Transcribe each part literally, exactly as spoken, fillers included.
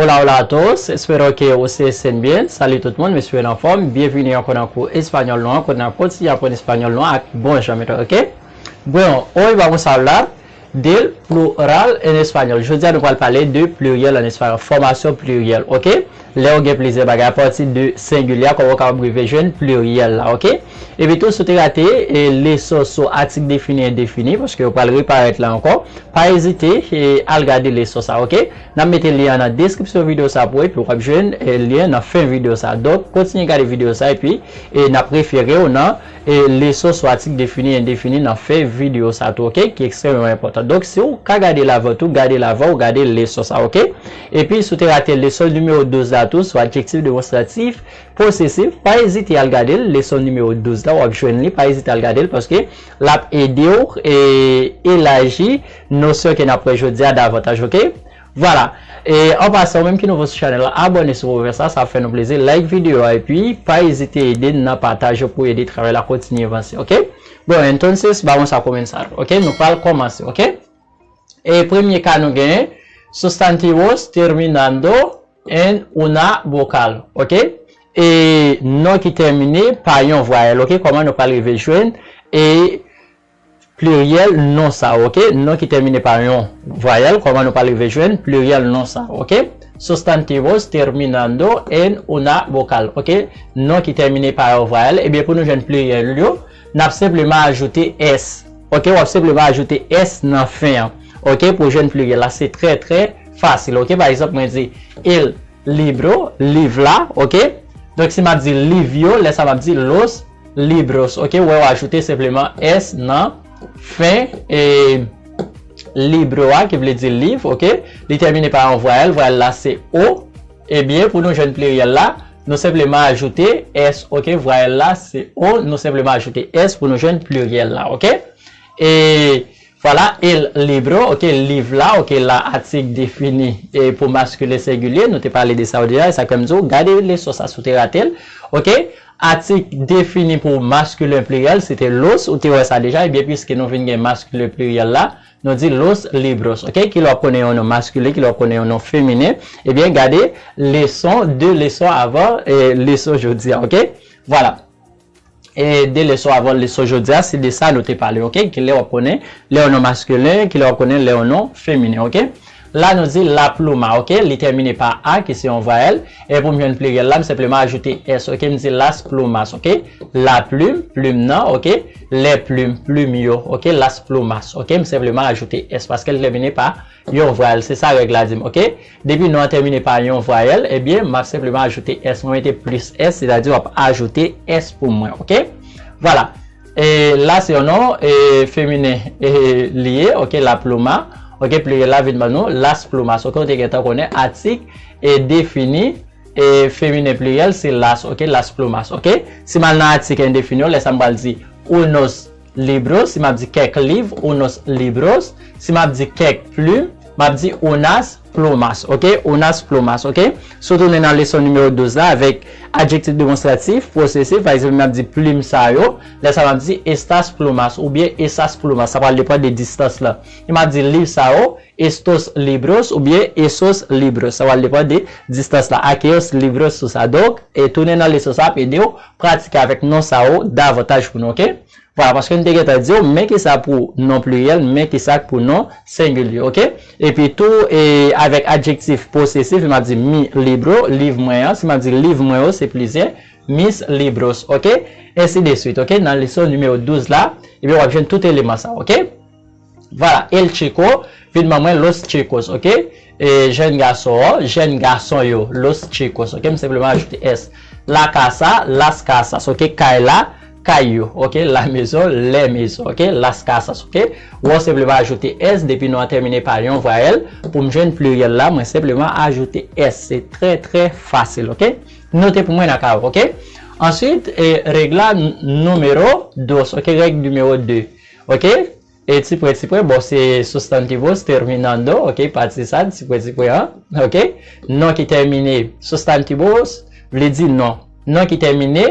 Hola, hola a todos, espero que ustedes estén bien. Salut tout moun, m espere nou anfòm. Byenvini ankò nan kou espanyòl nou an, kote n ap kontinye aprann espanyòl nou an ak bon jan metòd, oke? Bon, hoy vamos a hablar del plural en español. Jodi a nou pral pale de pliryèl an espanyòl, fòmasyon pliryèl, oke? Lè w gen plizyè bagay apati de sengilye a, kòman w kapab rive jwenn pliryèl la, oke? Epi tou, si w te rate e, leson sou atik defini endefini, paske yo pral reparèt la ankò, pa ezite e, al gade leson sa, oke? N ap mete lyen an nan deskripsyon videyo sa pou ou, epi w ap jwenn e, lyen nan fen videyo sa. Donk, kontinye gade videyo sa, epi e, n ap refere w nan e, leson sou atik defini endefini nan fen videyo sa tou, oke? Ki ekstrèmeman enpòtan. Donk, si w ka gade l avan tou, gade l avan w gade leson sa, oke? Epi, si w te rate leson nimewo douz la tou, sou adjektif demonstratif posesif, pa ezite al gade l, leson nimewo douz la, w ap jwenn li, pa ezite al gade l, paske l ap ede w e, elaji nosyon ke n ap wè jodi a davantaj, oke? Vwala. E, an pasan, ou menm ki nouvo sou chanèl la, abòne si w poko fè sa, sa ap fè nou plezi. Like videyo a, epi pa ezite ede n nan pataj yo pou ede travay la kontinye vanse, oke? Bon, entonces, vamos a comenzar, oke? Nou pral kòmanse, oke? E premye ka nou genyen, sustantivos terminando en una vocal, oke? E non ki tèmine pa yon vwayèl, oke? Kòman nou pral rive jwenn e pliryèl non sa, oke? Non ki tèmine pa yon vwayèl, kòman nou pral rive jwenn pliryèl non sa, oke? Sustantivos terminando en una vocal, oke? Non ki tèmine pa yon vwayèl, ebyen pou nou jwenn pliryèl yo, n ap senpleman ajoute s, oke? W ap senpleman ajoute s nan fen an, oke? Pou jwenn pliryèl la, se trè, trè fasil, oke? Pa egzanp, mwen di, el libro, liv la, oke? Donk, si m ap di liv yo, lè sa m ap di los libros, oke? Ou wè, w ajoute senpleman s nan fen e, libro a, ki vle di liv, oke? Li tèmine pa yon vwayèl, vwayèl la se o. Ebyen, pou nou jwenn pliryèl la, nou senpleman ajoute s, oke? Vwayèl la se o, nou senpleman ajoute s pou nou jwenn pliryèl la, oke? E vwala, el libro, oke, liv la, oke, la atik defini e pou maskilen sengilye, nou te pale de sa yo deja, e sa k fè m di w, gade leson sa si w te rate l, oke? Atik defini pou maskilen pliryèl, se te los, ou te wè sa deja, ebyen, piske nou vin gen maskilen pliryèl la, nou di los libros, oke? Kilè w ap konnen yon non maskilen, kilè w ap konnen yon non feminen, ebyen, gade leson, de leson avan e, leson jodi a, oke? Vwala. E de leson avan leson jodi a, se de sa nou te pale, oke? Kilè w ap konnen lè yon non maskilen, kilè w ap konnen lè yon non feminen, oke? La nou di la pluma, oke? Li tèmine pa a, ki se yon vwayèl. E pou m jwenn pliryèl la, m senpleman ajoute s, oke? M di las plumas, oke? La plume, plim nan, oke? Les plumes, plim yo, oke? Las plumas, oke? M senpleman ajoute s paske l tèmine pa yon vwayèl. Se sa règ la di m, oke? Depi non an tèmine pa yon vwayèl, ebyen, m ap senpleman ajoute s. Mwen mete plis s, sètadi w ap ajoute s pou mwen, oke? Vwala. E la, se yon non e, feminen e, li ye, oke, la pluma. Oke, pliryèl la vin ban nou las plumas. Oke, ou te gentan konnen atik e, defini e, feminen pliryèl, se las, oke, las plumas, oke? Si m al nan atik endefini yo, lè sa m pral di unos libros, si m ap di kèk liv, unos libros, si m ap di kèk plim, m ap di unas plumas, oke? Unas plumas, oke? Si w tounen nan leson nimewo douz la, avèk adjektif demonstratif, posesif, pa egzanp, m ap di plim sa yo, lè sa m ap di estas plumas oubyen esas plumas, sa pral depann de distans lan. Si m ap di liv sa yo, estos libros oubyen esos libros, sa pral depann de distans la, aquellos libros, tout sa. Donk, e tounen nan leson sa ap ede w pratike avèk non sa yo davantaj pou nou, oke? Vwala, paske m te gentan di w, men kisa pou non pliryèl, men kisa k pou non sengilye, oke? Epi tou, e, avèk adjektif posesif, m ap di mi libro, liv mwen an. Si m ap di liv mwen yo, se plizyè, mis libros, oke? Ensi de swit, oke? Nan leson nimewo douz la, ebyen, w ap jwenn tout eleman sa, oke? Vwala, el chico, vin ban mwen los chicos, oke? E, jèn gason an, jèn gason yo, los chicos, oke? M senpleman ajoute s. La casa, las casas, oke? Kay la, kay yo, oke? La maison, les maisons, oke? Las casas, oke? Ou wè, w senpleman ajoute s, depi non an tèmine pa yon vwayèl, pou m jwenn pliryèl la, mwen senpleman ajoute s. Se trè, trè fasil, oke? Note pou mwen nan kawo, oke? Answit, e, règ la, n-, numéro dos, oke? Règ nimewo de, oke? E ti prè, ti prè, bon, se sustantivos terminando, oke, pati sa, ti prè, ti prè, an, oke. Non ki tèmine, sustantivos, vle di non. Non ki tèmine,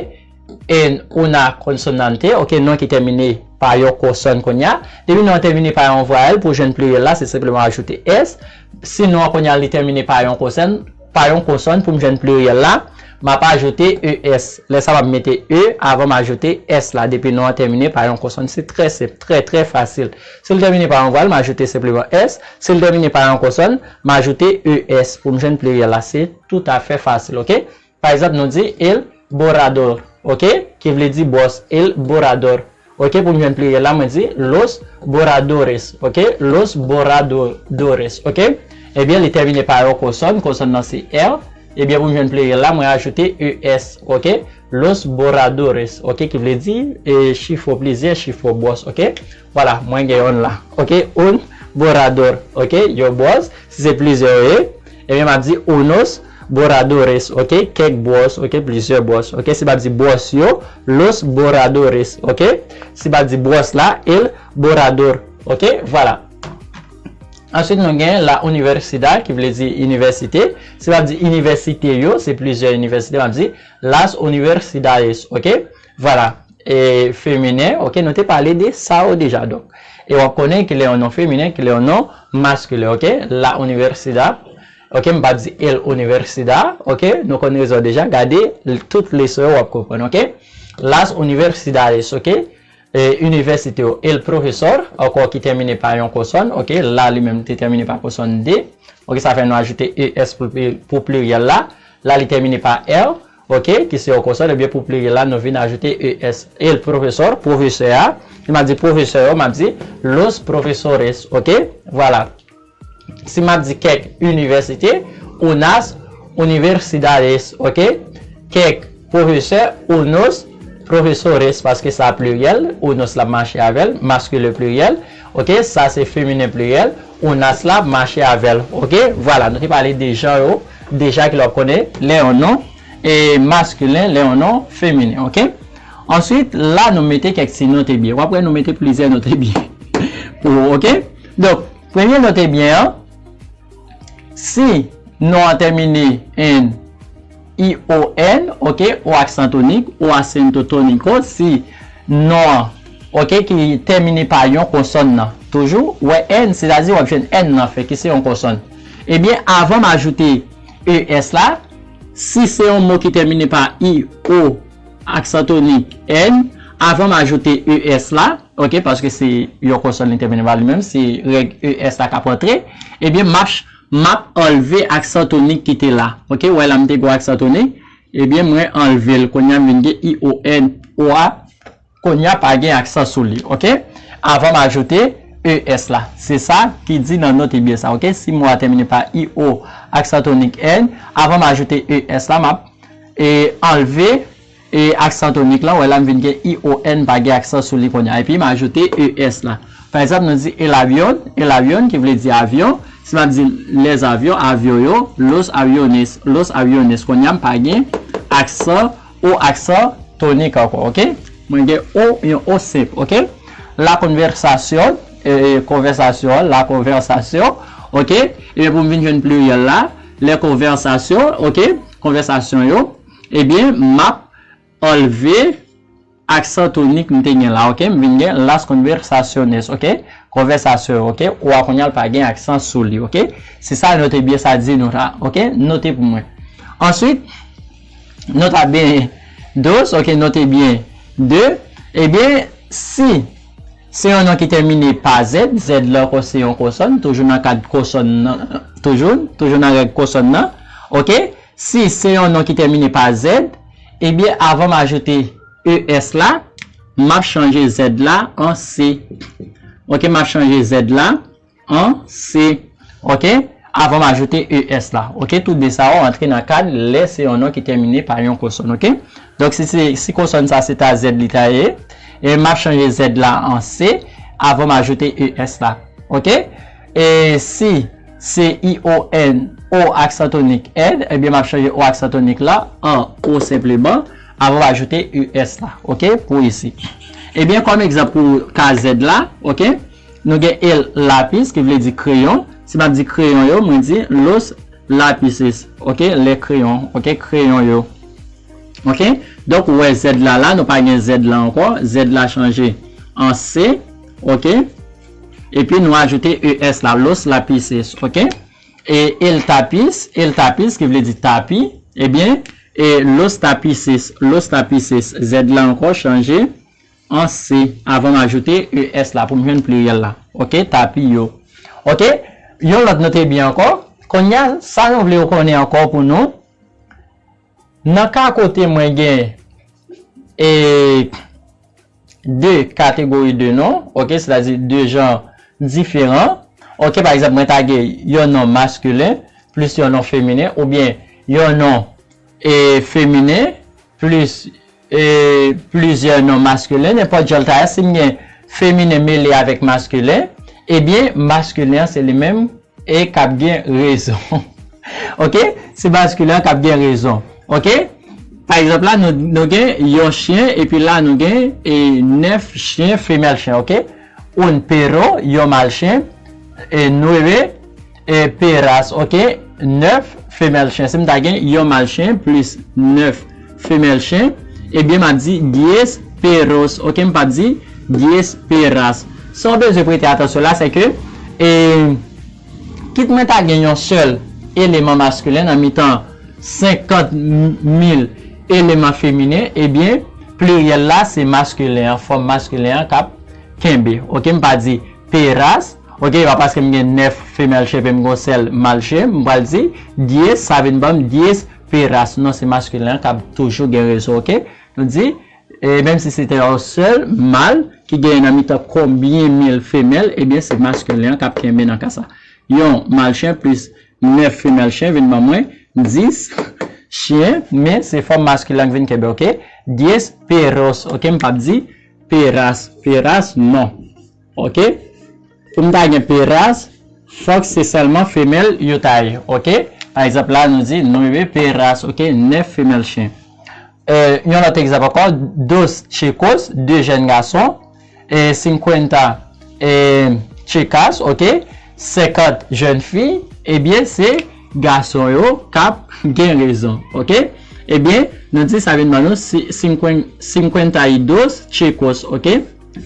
en una consonante, oke, non ki tèmine pa yon konsòn kounye a. Depi non an tèmine pa yon vwayèl, pou jwenn pliryèl la, se senpleman ajoute s. Si non an kounye a, li tèmine pa yon konsòn, pa yon konsòn, pou m jwenn pliryèl la, m ap ajoute E S. Lè sa a, m ap mete E avan m ajoute S la. Depi non an tèmine pa yon konsòn, se trè senp, trè, trè fasil. Si l tèmine pa yon vwal, m ajoute senpleman S. Si l tèmine pa yon konsòn, m ajoute E S pou m jwenn pliryèl la. Se toutafè fasil, oke? Pa egzanp, nou di el borrador, oke? Ki vle di bòs, el borrador. Oke, pou m jwenn pliryèl la, mwen di los borradores, oke? Los borradores, oke? Ebyen, li tèmine pa yon konsòn, konsòn nan se R. Ebyen, pou m jwenn pliryèl la, mwen ajoute E S, oke? Los borradores, oke? Ki vle di e, chifo, plizyè chifo, bòs, oke? Vwala, mwen gen yonn la, oke? Un borrador, oke? Yon bòs, si se plizyè yo ye, ebyen, m ap di unos borradores, oke? Kèk bòs, oke? Plizyè bòs, oke? Si m ap di bòs yo, los borradores, oke? Si m ap di bòs la, el borrador, oke? Vwala. Answit, nou gen la universidad, ki vle di inivèsite. Si m ap di inivèsite yo, se plizyè inivèsite, m ap di las universidades, oke? Vwala. E feminen, oke, nou te pale de sa yo deja, donk. E w ap konnen ki lè yon non feminen, ki lè yon non maskilen, oke? La universidad, oke, m pa di el universidad, oke? Nou konn rezon deja, gade l-, tout leson yo, w ap konprann, oke? Las universidades, oke? E, inivèsite yo, el profesor, ankò ki tèmine pa yon konsòn, oke? La, li menm, te tèmine pa konsòn de, oke? Sa fè nou ajoute E S pou, pou pliryèl la. La, li tèmine pa R, oke, ki se yon konsòn, ebyen pou pliryèl la, nou vin ajoute E S. El profesor, pwofesè a, si m ap di pwofesè yo, m ap di los profesores, oke? Vwala. Si m ap di kèk inivèsite, unas universidades, oke? Kèk pwofesè, unos profesores, paske sa pliryèl, unos la mache avè l, maskilen pliryèl, oke? Sa se feminen pliryèl, unas la mache avè l, oke? Vwala, nou te pale de jan yo, deja ki lè w ap konnen, lè yon non, e maskilen, lè yon non feminen, oke? Answit, la nou mete kèk ti note byen. W ap wè nou mete plizyè note byen. Pou, oke? Donk, premye note byen an, si non an tèmine en, I O N, oke, O aksan tonik, O asento tónico, si non an, oke, ki tèmine pa yon konsòn nan. Toujou, w wè N, sètadi w ap jwenn N nan fen, ki se yon konsòn. Ebyen, avan m ajoute E S la, si se yon mo ki tèmine pa I O aksan tonik N, avan m ajoute E S la, oke, paske se yon konsòn li tèmine pa li menm, se règ E S la k ap antre, ebyen, m ap ch-, m ap anlve aksan tonik ki te la. Oke, w wè la m te gen aksan tonik, ebyen, mwen anlve l. Kounye a m vin gen I O N, O a, kounye a pa gen aksan sou li, oke? Avan m ajoute E S la. Se sa ki di nan note byen sa, oke? Si mo a tèmine pa I O aksan tonik N, avan m ajoute E S la, m ap, e, anlve, e, aksan tonik la. W wè la m vin gen I O N, pa gen aksan sou li kounye a. Epi m ajoute E S la. Pa egzanp, nou di el avión, el avión, ki vle di avyon. Si m ap di les avions, avyon yo, los aviones, los aviones. Kounye a m pa gen aksan O aksan tonik ankò, oke? Mwen gen O, yon O senp, oke? La conversación, e, konvèsasyon, la conversación, oke? Ebyen, pou m vin jwenn pliryèl la, les conversaciones, oke? Konvèsasyon yo, ebyen, m ap anlve aksan tonik m te gen la, oke? M vin gen las conversaciones, oke? Konvèsasyon yo, oke? O a kounye a l pa gen aksan sou li, oke? Se sa note byen sa di nou la, oke? Note pou mwen. Answit, nota byen dos, oke, note byen de, ebyen, si se yon non ki tèmine pa Z, Z la ankò se yon konsòn, toujou nan kad konsòn nan, toujou, toujou nan règ konsòn nan, oke? Si se yon non ki tèmine pa Z, ebyen, avan m ajoute E S la, m ap chanje Z la an C. Oke, m ap chanje Z la an C. Oke? Avan m ajoute E S la. Oke? Tou de sa yo antre nan kad lè se yon non ki tèmine pa yon konsòn. Oke? Donk, si se, si konsòn sa se ta Z li ta ye, e m ap chanje Z la an C avan m ajoute E S la. Oke? E si se I O N, O aksan tonik N, ebyen, m ap chanje O aksan tonik la an O senpleman avan m ajoute E S la. Oke? Pou isi. Ebyen, kòm egzanp pou ka Z la, oke? Nou gen el lápiz, ki vle di kreyon. Si m ap di kreyon yo, mwen di los lápices. Oke, les crayons. Oke, kreyon yo. Oke? Donk, ou wè Z la la, nou pa gen Z la ankò. Z la chanje an C. Oke? Epi nou ajoute E S la, los lápices. Oke? E el tapis, el tapis ki vle di tapi, ebyen, e los tapices, los tapices, Z la ankò chanje an C. Avan m ajoute E S la pou m jwenn pliryèl la. Oke, tapi yo. Oke, yon lòt note byen ankò. Kounye a, sa nou vle yo konnen ankò pou nou. Nan ka kote mwen gen e de kategori de non, oke, sètadi de jan diferan. Oke, pa egzanp, mwen ta gen yon non maskilen plis yon non feminen, oubyen yon non e feminen plis e plizyè non maskilen, nenpòt jan l ta ye, si m gen feminen mele avèk maskilen, ebyen, maskilen an se li menm e k ap gen rezon. Oke? Se maskilen an k ap gen rezon. Oke? Pa egzanp la, nou, nou gen yon chen, epi la nou gen e nèf chen, femèl chen, oke? Un perro, yon mal chen, e nueve e perras, oke? Nèf femèl chen. Si m ta gen yon mal chen plis nèf femèl chen, ebyen, m ap di diez perros, oke? M p ap di diez perras. Sa w bezwen prete atansyon la, se ke, e, kit mwen ta gen yon sèl eleman maskilen nan mitan senkant mil eleman feminen, ebyen, pliryèl la, se maskilen an, fòm maskilen an k ap kenbe. Oke, m pa di perras, oke, e pa paske m gen nèf femèl chen epi m gen yon sèl mal chen, m pral di diez, sa vin ban m diez perras. Non, se maskilen an k ap toujou gen rezon, oke? Nou di, e menm si se te yon sèl mal ki genyen nan mitan konbyen mil femèl, ebyen, se maskilen an k ap kenbe nan ka sa. Yon mal chen plis nèf femèl chen vin ban mwen dis chen, men se fòm maskilen an k vin kenbe, oke? Diez perros, oke? M p ap di perras, perras, non. Oke? Pou m ta gen perras, fòk se sèlman femèl yo ta ye, oke? Pa egzanp, la, nou di nueve perras, oke? Nèf femèl chen. E, yon lòt egzanp ankò, dos chicos, de jèn gason, e, cincuenta, e, chicas, oke? Senkant jèn fi, ebyen, se gason yo k ap gen rezon, oke? Ebyen, nou di sa vin ban nou si-, cincuenta y dos chicos, oke?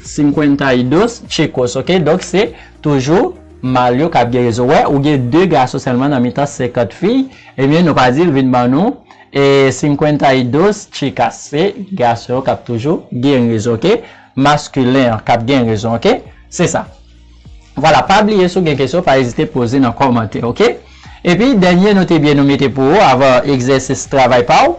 Cincuenta y dos chicos, oke? Donk, se toujou mal yo k ap gen rezon. Wè, ou gen de gason sèlman nan mitan senkant fi, ebyen, nou ka di l vin ban nou e cincuenta y dos chicas, se gason yo k ap toujou gen rezon, oke? Maskilen an k ap gen rezon, oke? Se sa. Vwala, pa bliye si w gen kesyon, pa ezite poze nan kòmantè, oke? Epi, dènye note byen nou mete pou ou avan egzèsis travay pa w,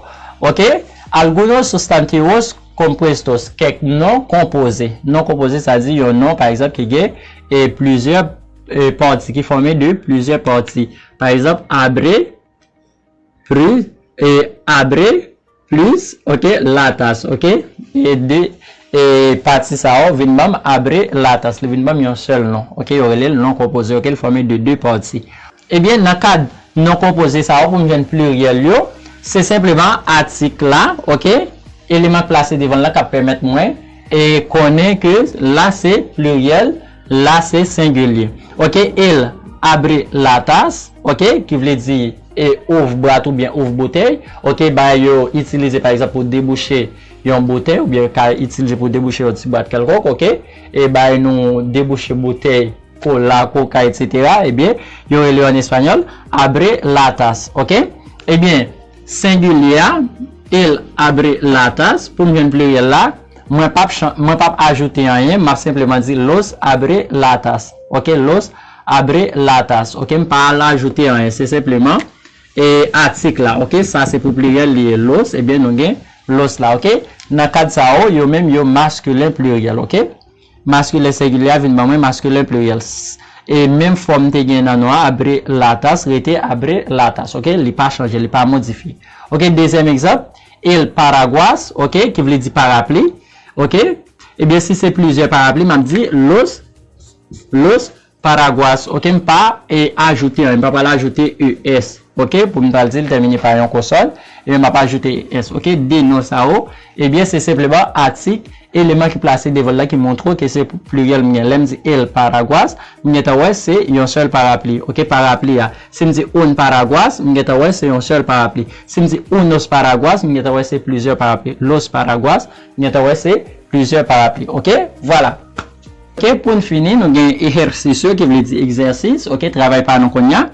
oke? Algunos sustantivos compuestos, kèk non konpoze. Non konpoze, sa di yon non, pa egzanp, ki gen e plizyè e pati, ki fòme de plizyè pati. Pa egzanp, abre, pri, e abre, plis, oke, latas, oke? E de, e pati sa yo vin ban m abre latas, li vin ban m yon sèl non, oke? Yo rele l non konpoze, oke? Li fòme de de pati. Ebyen, nan kad non konpoze sa yo, pou m jwenn pliryèl yo, se senpleman atik la, oke? Eleman k plase devan l la k ap pèmèt mwen e konnen ke la se pliryèl, la se sengilye. Oke, el abre latas, oke, ki vle di e ouvre boîte oubyen ouvre bouteille, oke, bagay yo itilize pa egzanp pou debouche yon boutèy oubyen ka itilize pou debouche yon ti bwat kèlkonk, oke, e bagay nou debouche boutèy kola, koka, etsetera, ebyen, yo rele yo an espanyòl abre latas, oke? Ebyen, sengilye a, el abre latas, pou m jwenn pliryèl la, mwen p ap chan-, mwen p ap ajoute anyen, m ap senpleman di los abre latas, oke? Los abre latas, oke? M pa al ajoute anyen, se senpleman e atik la, oke? Sa se pou pliryèl li ye, los, ebyen, nou gen los la, oke? Nan kad sa yo, yo menm, yo maskilen pliryèl, oke? Maskilen sengilye a vin ban mwen maskilen pliryèl. S-, e menm fòm m te gen nan non an, abre latas, rete abre latas, oke? Li pa chanje, li pa modifye. Oke, dezyèm egzanp, el paraguas, oke, ki vle di parapli, oke? Ebyen, si se plizyè parapli, m ap di los, los paraguas, oke, m pa e ajoute anyen, m pa pral ajoute E S, oke, pou m ta di l tèmine pa yon konsòn, ebyen, m ap ajoute E S, oke, de non sa yo, ebyen, se senpleman atik, eleman ki plase devan l la ki montre w ke se pliryèl m gen. Lè m di el paraguas, m gentan wè se yon sèl parapli, oke, parapli a. Si m di un paraguas, m gentan wè se yon sèl parapli. Si m di unos paraguas, m gentan wè se plizyè parapli. Los paraguas, m gentan wè se plizyè parapli, oke, vwala. Oke, pou n fini, nou gen ejercicio, ki vle di egzèsis, oke, travay pa nou kounye a.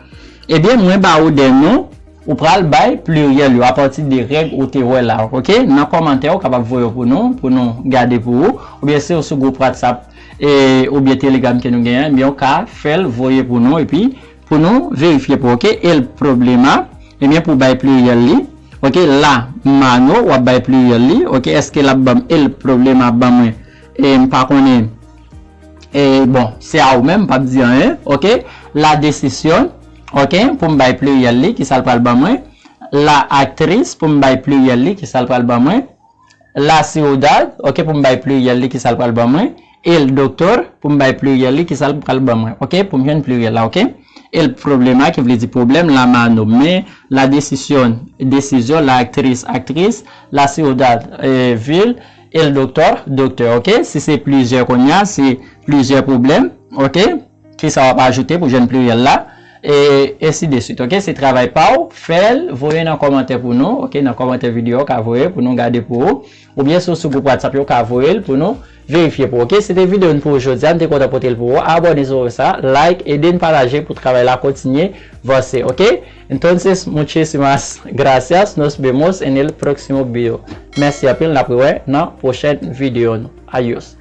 Ebyen, mwen ba ou de non, ou pral bay pliryèl yo apati de règ ou te wè la, oke? Nan kòmantè, ou kapab voye yo pou nou, pou nou gade pou ou. Oubyen si ou sou gwoup WhatsApp e, oubyen Telegram ke nou genyen, ebyen, ou ka fè l voye pou nou, epi pou nou verifye pou, oke? El problema, ebyen, pou bay pliryèl li, oke? La mano, w ap bay pliryèl li, oke? Èske l ap ban m el problema, ap ban mwen, e m pa konnen, e, bon, se a ou menm, m p ap di anyen, oke? La decisión, oke? Pou m bay pliryèl li, kisa l pral ban mwen? La actriz, pou m bay pliryèl li, kisa l pral ban mwen? La ciudad, oke, pou m bay pliryèl li, kisa l pral ban mwen? El doctor, pou m bay pliryèl li, kisa l pral ban mwen? Oke, pou m jwenn pliryèl la, oke? El problema, ki vle di pwoblèm, la mano, men, la decisión, desizyon, la actriz, aktris, la ciudad, e, vil, el doctor, doktè, oke? Si se plizyè kounye a, se plizyè pwoblèm, oke? Kisa w ap ajoute pou jwenn pliryèl la? E, ensi de suit, oke? Se travay pa w, fè l, voye nan kòmantè pou nou, oke? Nan kòmantè videyo, w ka voye pou nou gade pou ou. Oubyen si w sou gwoup WhatsApp yo, w ka voye l pou nou verifye pou ou, oke? Se te videyo n pou ou jodi a, m te kontan pote l pou ou. Abòne sou sa, like, ede n pataje pou travay la kontinye vanse, oke? Entonces, muchísimas gracias, nos vemos en el próximo video. Mèsi anpil, n ap rewè nan pwochèn videyo nou. Adios.